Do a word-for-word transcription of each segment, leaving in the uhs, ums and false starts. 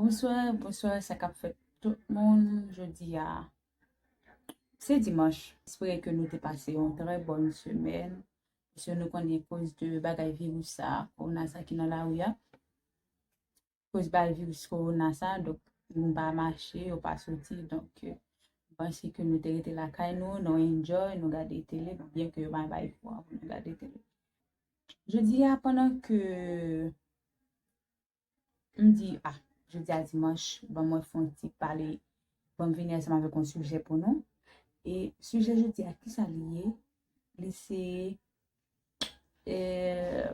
Bonswa, bonswa, sa k ap fèt tout moun jodi a? Se dimanch. Espere ke nou te pase yon trè bòn semèn. Paske nou konnen koz de bagay viris sa, kowona sa ki nan lari a. Koz bay viris kowona sa, donk, moun pa mache, yo pa soti, donk, euh, m panse ke nou te rete lakay nou, nou enjoy, nou gade tele, bon, byen ke yo pa bay pou nou gade tele. Jodi a, pandan ke m di, ah, jodi a dimanch, ban mwen fè yon ti pale, ban m vini ansanm avèk yon sijè pou nou. E sijè jodi a, kisa li ye? Li se, euh,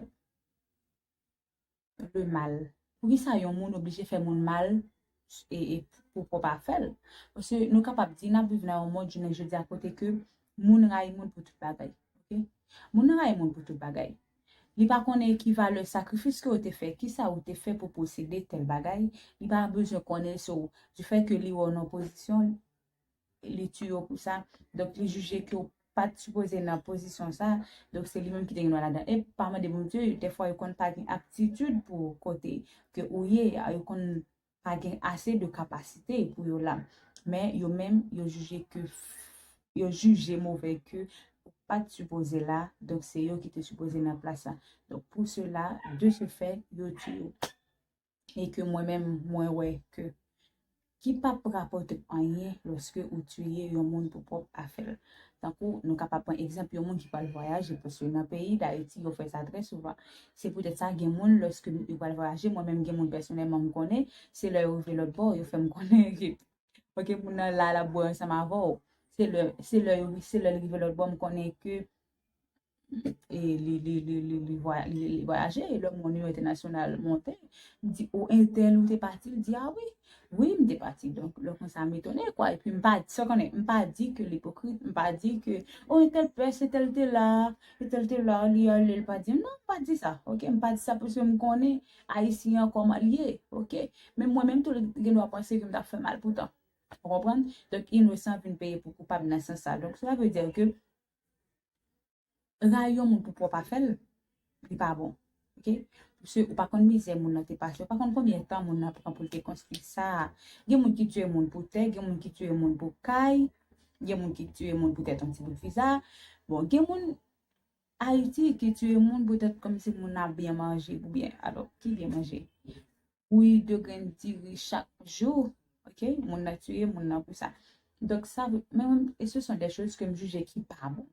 le mal. Poukisa yon moun oblije fè moun mal e, e pou pwòp afè l? Paske nou kapab di n ap viv nan yon mond jounen jodi a kote ke moun rayi moun pou tout bagay. Ok? Moun nan rayi moun pou tout bagay. Li pa konnen ki valè sakrifis ke ou te fè, kisa ou te fè pou posede tèl bagay. Li pa bezwen konnen, so, du fait ke li wè w nan pozisyon, li tiye w pou sa. Donk, li jije ke w pa t sipoze nan pozisyon sa. Donk, se li menm ki te gen dwa ladan. E pa mande Bondye, dèfwa yo konn pa gen aptitid pou kote ke ou ye, yo konn pa gen ase de kapasite pou yo la. Men yo menm, yo jije ke, yo jije move ke ou pa t sipoze la, donk se yo ki te sipoze nan plas la. Donk, pou sela, de ce fait, yo tiye w. E ke mwen menm, mwen wè ke ki p ap rapòte anyen lòske ou tiye yon moun pou pwòp afè l. Tankou, nou kapab pran egzanp yon moun ki pral vwayaje, paske nan peyi Dayiti, yo fè sa trè souvan. Se poutèt sa, gen moun, lòske yo pral vwayaje, mwen menm, gen moun pèsonèlman m konnen, se lè yo rive lòt bò, yo fè m konnen ke, ok, moun nan la, l ap bwè ansanm avè w. Se lè, se lè yo, se lè l rive lòt bò, m konnen ke e li, li, li, li, li vwa-, li, li vwayaje, e lè m wè yon nimewo entènasyonal monte, m di, "O, entèl, ou te pati?" L di, "A wi, wi, m te pati." Donk, lè konsa, m etone, kwa. Epi, m pa, sa w konnen, m pa di ke l ipokrit, m pa di ke, "O, entèl pès, entèl te la, entèl te la, li ale, li pa di m." Non, m pa di sa, ok? M pa di sa paske m konnen Ayisyen an kòman l ye, ok? Men mwen menm tou, li gen dwa panse ke m t ap fè mal poutan. Ou konprann? Donk, inosan vin peye pou koupab nan sans sa. Donk, sa vle di ke rayi yon moun pou pwòp afè l, li pa bon. Ok? Paske ou pa konn mizè moun nan te pase, ou pa konn konbyen tan moun nan pran pou l te konstwi sa. Gen moun ki tiye moun pou tè, gen moun ki tiye moun pou kay, gen moun ki tiye moun poutèt yon ti bout viza. Bon, gen moun Ayiti ki tiye moun poutèt kòmsi moun nan ap byen manje, oubyen, alò, ki byen manje? Bouyi de grenn diri chak jou, ok? Moun nan tiye moun nan pou sa. Donk, sa vle, men, e ce sont des choses ke m jije ki pa bon.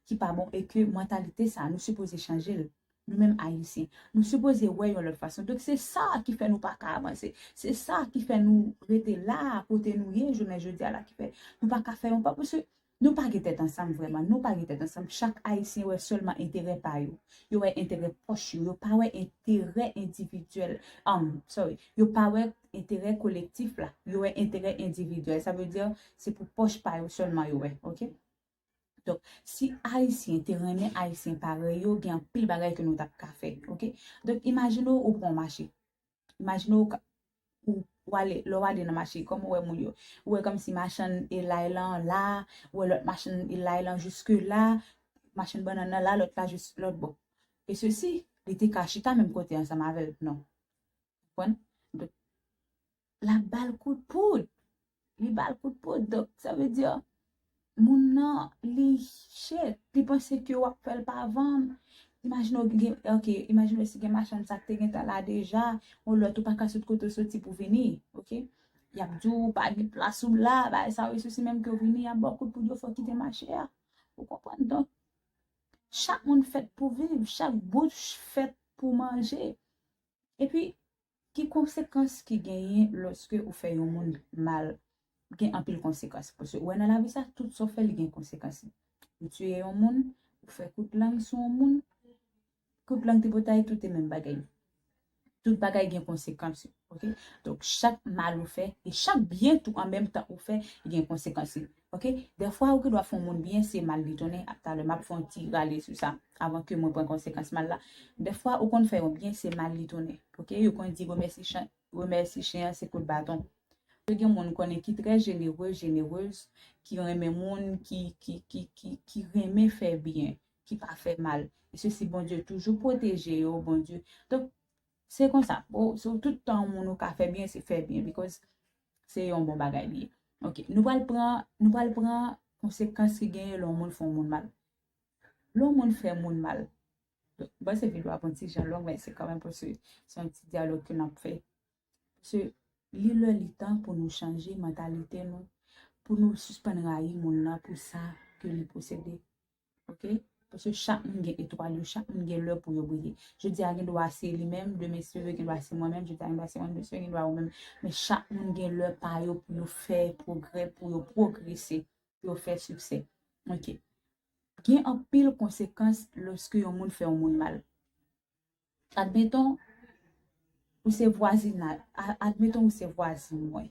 Ki pa bon e ke mantalite sa, nou sipoze chanje l. Nou menm Ayisyen, nou sipoze wè yon lòt fason. Donk, se sa ki fè nou pa ka avanse. Se sa ki fè nou rete la, kote nou ye, jounen jodi a la, ki fè nou pa ka fè yon pa. Paske nou pa gen tèt ansanm vrèman. Nou pa gen tèt ansanm. Chak Ayisyen wè sèlman enterè pa yo. Yo wè enterè pòch yo. Yo pa wè enterè endividyèl. Um, sorry. Yo pa wè enterè kolektif la. Yo wè enterè endividyèl. Sa vle di, se pou pòch pa yo sèlman yo wè. Ok? Donk, si Ayisyen te renmen Ayisyen parèy yo, gen anpil bagay ke nou t ap ka fè. Ok? Donk, imajine w, ou pran yon mache. Imajine w ka, ou, ou ale, lè w ale nan mache, kòman w wè moun yo? Ou wè kòmsi machann elay lan la, ou wè lòt machann elay lan jiske la, machann bannann nan la, lòt la jis lòt bò. E sesi, li te ka chita menm kote ansanm avè l, non. Konprann? Donk, l ap ba l kout poud. Li ba l kout poud. Donk, sa vle di, moun nan, li chèt, li panse ke w ap fè l pa vann. Imajine w gen, ok, imajine w si gen machann sa k te gentan la deja, yon lòt ou pa ka sot kote w soti pou vini, ok? Y ap di w pa gen plas ou la, bagay sa yo, sesi menm ke w vini, y ap ba w kout poud, yo fè w kite mache a. Ou konprann? Donk, chak moun fèt pou viv, chak bouch fèt pou manje. Epi, ki konsekans ki genyen lòske ou fè yon moun mal? Gen anpil konsekans. Paske ou wè nan lavi sa, tout sa w fè, li gen konsekans. Ou tiye yon moun, ou fè kout lang sou yon moun, kout lang, tripotay, tout e menm bagay. Tout bagay gen konsekans yo, ok? Donk, chak mal ou fè, e chak byen tou an menm tan ou fè, gen konsekans yo, ok? Dèfwa, ou gen dwa fè yon moun byen, se mal li tounen. Ap talè, m ap fè yon ti rale sou sa, avan ke mwen pran konsekans mal la. Dèfwa, ou konn fè yon byen, se mal li tounen, ok? Yo konn di, remèsi chan-, remèsi chen an, se kout baton. Gen moun konnen ki trè jenere, jenerez, ki renmen moun, ki, ki, ki, ki, ki renmen fè byen, ki pa fè mal. E sesi, Bondye toujou pwoteje yo, Bondye. Donk, Se konsa. Bon, so, tout tan yon moun ou ka fè byen, se fè byen, because se yon bon bagay li ye. Ok, nou pral pran, nou pral pran konsekans ki genyen lè yon moun fè yon moun mal. Lè yon moun fè yon moun mal. Bon, se videyo ap yon ti jan long, men se kanmenm paske se yon ti dyalòg ke n ap fè. Paske li lè li tan pou nou chanje mantalite nou, pou nou sispann rayi moun nan pou sa ke li posede. Ok? Paske chak moun gen etwal yo, chak moun gen lè pou yo briye. Jodi a gen dwa se li menm, demen si Dye vle gen dwa se mwen menm, jodi a gen dwa se mwen, demen si Dye vle gen dwa ou menm. Men chak moun gen lè pa yo pou yo fè pwogrè, pou yo pwogrese, pou yo fè siksè. Ok? Gen anpil konsekans lòske yon moun fè yon moun mal. Admeton, ou se vwazinay, a- admeton ou se vwazin mwen.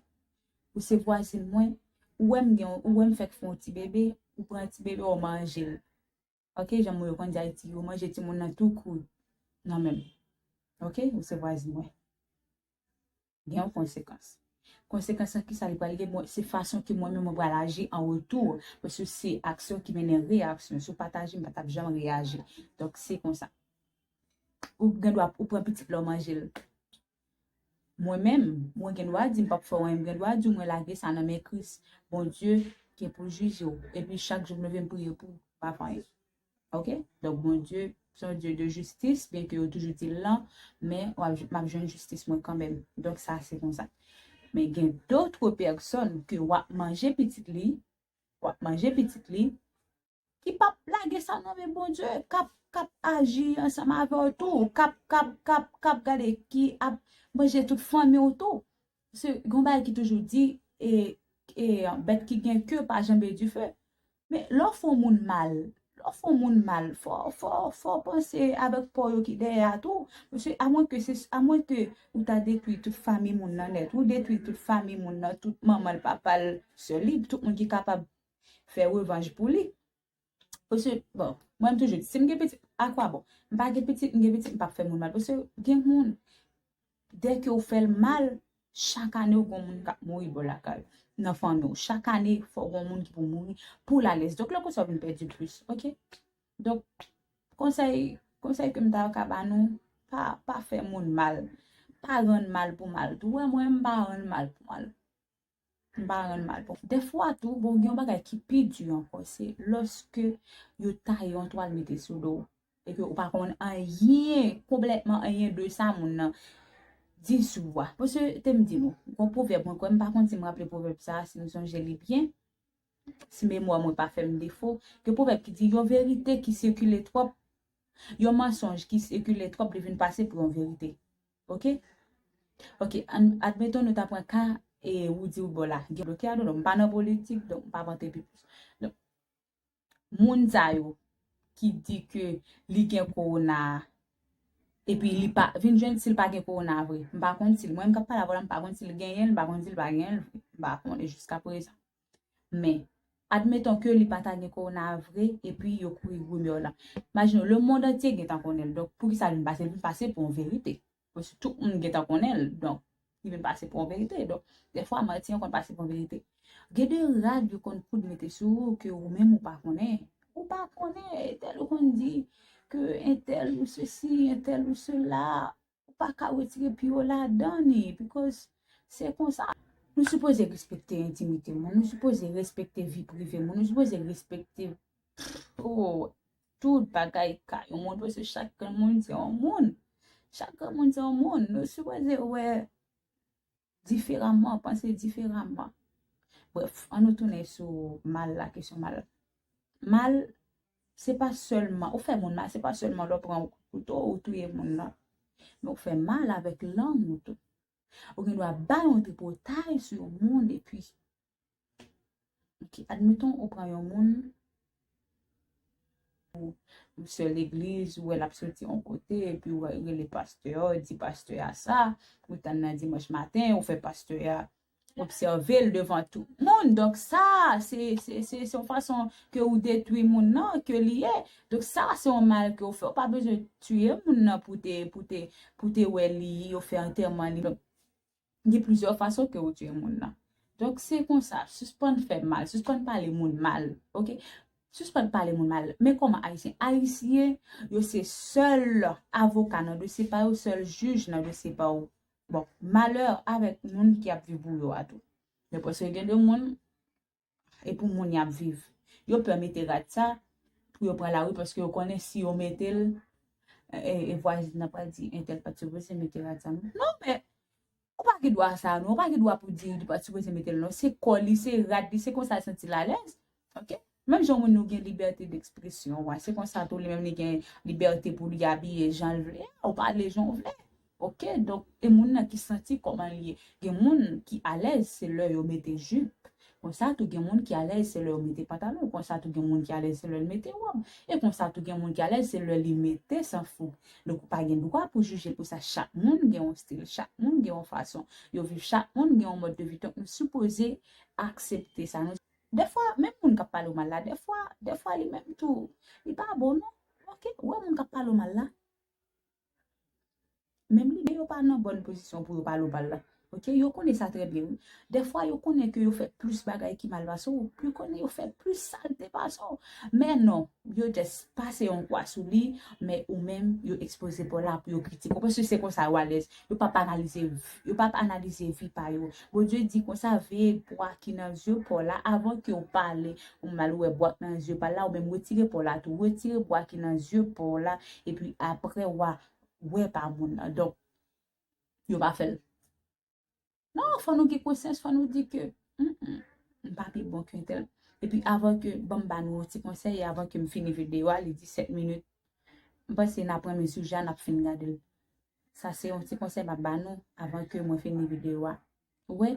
Ou se vwazin mwen, ou wè m gen, ou wè m fèk fè yon ti bebe, ou pran ti bebe, ou manje l. Ok, jan moun yo konn di Ayiti, ou manje timoun nan tou kri nan men m. Ok, ou se vwazin mwen. Gen yon konsekans. Konsekans lan kisa li pral ye? Bon, se fason ke mwen menm mwen pral aji an retou. Paske se aksyon ki mennen reyaksyon. Si w pa t aji, m pa t ap janm reyaji. Donk, se konsa. Ou gen dwa, ou pran pitit la, ou manje l. Mwen menm, mwen gen dwa di m p ap fè w anyen, m gen dwa di w mwen lage sa nan men Kris. Bondye gen pou l jije w. Epi chak jou m leve m priye pou w, pa fè anyen. Ok? Donk, Bondye se yon Dye de jistis, byen ke yo toujou di l lan, men w ap, m ap jwenn jistis mwen kanmenm. Donk, sa se konsa. Men gen dòt pèsòn ke w ap manje pitit li, w ap manje pitit li, ki p ap lage sa nan men Bondye, k ap, k ap aji ansanm avè w tou, k ap, k ap, k ap, k ap gade, ki ap manje tout fanmi w tou. Se yon bagay ki toujou di, e, e, bèt ki gen ke pa janbe dife. Men lè w fè yon moun mal, lè w fè yon moun mal, fò, fò, fò w panse avèk pa w yo ki dèyè a tou. Paske amwen ke se, amwen ke ou ta detwi tout fanmi moun nan nèt, ou detwi tout fanmi moun nan, tout manman l, papa l, sè li, tout moun ki kapab fè revanj pou li. Paske, bon, mwen m toujou di, si m gen pitit, a kwa bon? M pa gen pitit, m gen pitit, m p ap fè moun mal. Paske gen moun, dèke ou fè l mal, chak ane ou gen moun k ap mouri bò lakay ou. Nan fanmi w, chak ane, fò gen moun ki pou mouri pou lalès. Donk, lè konsa, w vin pèdi plis, ok? Donk, konsèy, konsèy ke m ta ka ba nou, pa, pa fè moun mal. Pa rann mal pou mal. Ou wè, mwen, m pa rann mal pou mal. M pa rann mal pou. Dèfwa tou, bon, gen yon bagay ki pi di ankò, se lòske yo taye yon twal mete sou do w, epi ou pa konn anyen, konplètman anyen de sa moun nan di sou ou a. Paske, te m di nou, gon pwovèb, mwen kwè, m pa konn si m raple pwovèb sa a, si m sonje li byen, si memwa mwen pa fè m defo, gen pwovèb ki di, yon verite ki sikile twòp, yon mansonj ki sikile twòp, li vin pase pou yon verite. Ok? Ok, an- admeton nou ta pran ka e Roody Roodboy la. Gen bloke a, non, m pa nan politik, donk m pa vante pi plis. Donk, moun sa yo ki di ke li gen kowona a, epi li pa vin jwenn si l pa gen kowona vre. M pa konn si l, mwen m k ap pale avè w la, m pa konn si l genyen l, m pa konn si l pa genyen l vre. M pa konnen jiskaprezan. Men, admeton ke li pa ta gen kowona a vre, epi yo kouri rimè la. Imajine w, lemonn antye gentan konnen l. Donk, poukisa l vin pase? L vin pase pou yon verite. Paske tout moun gentan konnen l. Donk, li vin pase pou yon verite. Donk, dèfwa, manti an konn pase pou yon verite. Gen de rad yo konn koud mete sou ou ke ou menm ou pa konnen. Ou pa konnen, entèl ou konn di ke entèl ou sesi, entèl ou sela. Ou pa ka retire pye w ladan li, because se konsa. Nou sipoze respekte entimite moun, nou sipoze respekte vi prive moun, nou sipoze respekte, oh, tout bagay ka yon moun, paske chak grenn moun se yon moun. Chak grenn moun se yon moun. Nou sipoze wè diferaman, panse diferaman. Brèf, ann nou tounen sou mal la, kesyon mal. Mal, se pa sèlman, ou fè moun mal, se pa sèlman lè w pran yon kout kouto, ou touye moun nan. Men ou fè mal avèk lang ou tou. Ou gen dwa bay yon tripotay sou yon moun, epi, ok, admeton ou pran yon moun, ou, ou sè legliz, ou wè l ap soti yon kote, epi ou rele pastè a, ou di pastè a sa, ou tann nan dimanch maten, ou fè pastè a obsève l devan tout moun. Donk, sa, se, se, se, se yon fason ke ou detwi moun nan, ke li ye. Donk, sa, se yon mal ke ou fè. Ou pa bezwen tiye moun nan pou te, pou te, pou te wè li, yo fè antèman li. Donk, gen plizyè fason ke ou tiye moun nan. Donk, se konsa. Sispann fè mal. Sispann pale moun mal. Ok? Sispann pale moun mal. Men kòman Ayisyen? Ayisyen, yo se sèl avoka nan dosye pa yo, sèl jij nan dosye pa yo. Bon, malè avèk moun ki ap viv pou yo a tou. Men paske gen de moun, e pou moun y ap viv. Yo pè mete rad sa pou yo pran lari paske yo konnen si yo mete l, e, e vwazin nan pral di entèl pa t sipoze mete rad sa non. Non, men ou pa gen dwa sa non, ou pa gen dwa pou di li pa t sipoze mete l non. Se kò li, se rad li, se konsa l santi l alèz. Oke? Menm jan moun nou gen libète dekspresyon, wa, se konsa tou li menm li gen libète pou li abiye jan l vle, ou pale jan w vle. Oke? Donk, e moun nan ki santi kòman li ye. Gen moun ki alèz se lè yo mete jip. Konsa tou gen moun ki alèz se lè yo mete pantalon. Konsa tou gen moun ki alèz se lè l mete wòb. E konsa tou gen moun ki alèz se lè li mete sanfou. Donk, ou pa gen dwa pou jije pou sa. Chak moun gen yon stil, chak moun gen yon fason yo viv, chak moun gen yon mòd de vi. Donk, nou sipoze aksepte sa. Nou, dèfwa, menm moun k ap pale w mal la, dèfwa, dèfwa li menm tou, li pa bon non. Oke, ou wè moun k ap pale w mal la, menm li, men yo pa nan bòn pozisyon pou yo pale w mal la. Oke, yo konnen sa trè byen, wi. Dèfwa, yo konnen ke yo fè plis bagay ki mal pase w, yo konnen yo fè plis salte pase w. Men non, yo just pase yon kwa sou li, men ou menm, yo ekspoze pa w la pou yo kritike w. Paske se konsa yo alèz. Yo p ap analize, yo p ap analize vi pa yo. Bondye di konsa, veye bwa ki nan zye pa w la avan ke w pale. Ou mal wè bwa ki nan zye pa w la, ou menm retire pa w la tou. Retire bwa ki nan zye pa w la, epi apre w a wè pa moun nan. Donk, yo pa fè l. Non, fò nou gen konsyans, fò nou di ke, mm, mm, m pa pi bon ke entèl. Epi avan ke, ban m ba nou yon ti konsèy, avan ke m fini videyo a, li disèt minit. M panse n ap renmen sijè a, n ap fin gade l. Sa se yon ti konsèy m ap ba nou avan ke mwen fini videyo a. Ou wè,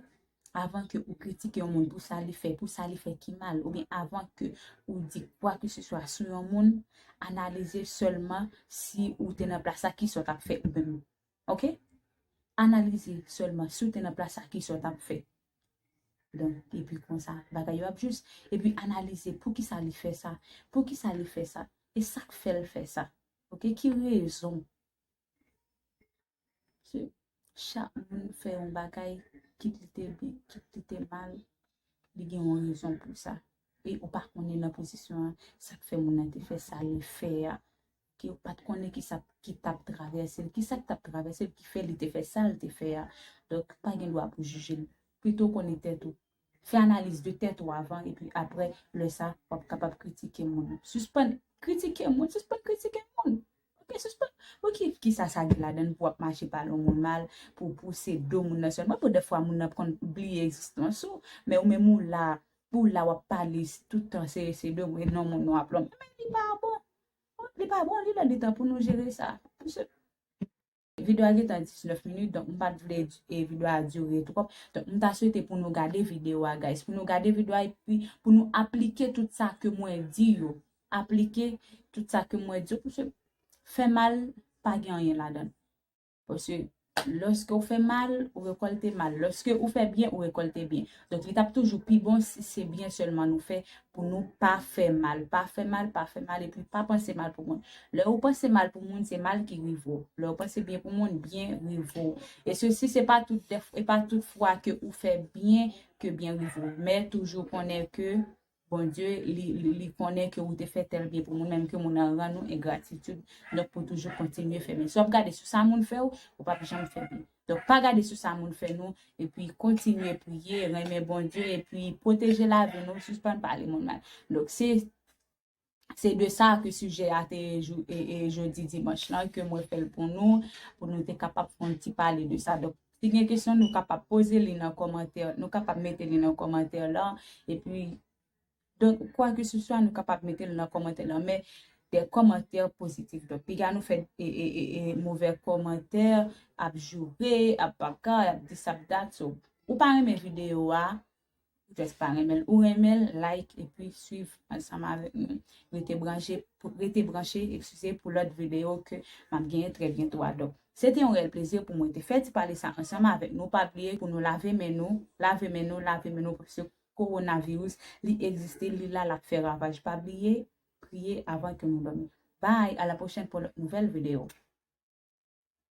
avan ke ou kritike yon moun pou sa li fè, pou sa li fè ki mal, oubyen avan ke ou di kwa ke se swa sou yon moun, analize sèlman si ou te nan plas sa, kisa w t ap fè ou menm. Oke? Analize sèlman si w te nan plas sa, kisa w t ap fè. Donk, epi konsa, bagay yo ap jis. Epi analize poukisa li fè sa, poukisa li fè sa, e sa k fè l fè sa. Oke? Ki rezon? Se chak moun fè yon bagay, kit li te byen, kit li te mal, li gen yon rezon pou sa. E ou pa konnen nan pozisyon an, sa k fè moun nan te fè sa li fè a. Ke ou pa t konnen ki sa ki t ap travèse l, ki sa k t ap travèse l ki fè li te fè sa l te fè a. Donk, pa gen dwa pou jije l. Pito konnen tèt ou. Fè analiz de tèt ou avan, epi apre, lè sa, w ap kapab kritike moun. Sispann kritike moun, sispann kritike moun. Oke, sispann. Pou ki, ki sa sa gen ladan l pou w ap mache pale yon moun mal, pou w pouse do moun nan sèlman, pou dèfwa moun nan konn bliye egzistans ou, men ou menm ou la, pou w la w ap pale tout tan se, se do moun, non moun nou ap lonm. Men li pa bon. Li pa bon, li lè li tan pou nou jere sa. Paske videyo a gentan diznèf minit, donk m pa t vle e videyo a dire twòp. Donk m ta swete pou nou gade videyo a, guys. Pou nou gade videyo a epi pou nou aplike tout sa ke mwen di yo. Aplike tout sa ke mwen di yo. Paske fè mal pa gen anyen ladan l. Paske lòske ou fè mal, ou rekòlte mal. Lòske ou fè byen, ou rekòlte byen. Donk, li t ap toujou pi bon si se byen sèlman nou fè pou nou pa fè mal. Pa fè mal, pa fè mal, epi pa panse mal pou moun. Lè ou panse mal pou moun, se mal ki rive w. Lè ou panse byen pou moun, byen rive w. E se, si se pa tout dèf-, e pa tout fwa ke ou fè byen, ke byen rive w. Men toujou konnen ke Bondye, li, li, li konnen ke ou te fè tèl byen pou moun, menm ke moun nan rann ou engratitid. Donk, pou toujou kontinye fè byen. Si w ap gade sou sa moun fè w, ou p ap janm fè byen. Donk, pa gade sou sa moun fè nou, epi kontinye priye, renmen Bondye, epi pwoteje lavi nou, sispann pale moun mal. Donk, se, se de sa ke sijè a te ye jou-, e, e, jodi dimanch lan, ke mwen fè l pou nou, pou nou te kapab fè yon ti pale de sa. Donk, si gen kesyon, nou kapab poze li nan kòmantè, nou kapab mete li nan kòmantè lan, epi Donk, kwakeseswa, nou kapab mete l nan kòmantè lan, men de kòmantè pozitif. Donk, piga nou fè e, e, e, e, movè kòmantè, ap joure, ap bagay, ap dis, ap dat. So, ou pa renmen videyo a, ou just pa renmen l. Ou renmen l, like, epi swiv ansanm avèk nou. Rete branche, pou, rete branche, eskize, pou lòt videyo ke m ap genyen trè byento a. Donk, se te yon reyèl plezi pou mwen te fè ti pale sa ansanm avèk nou. Pa bliye pou nou lave men nou, lave men nou, lave men nou, paske kowonaviris, li egziste, li la, l ap fè ravaj. Pa bliye, priye avan ke nou dòmi. Bye, à la prochaine pour lòt nouvèl videyo.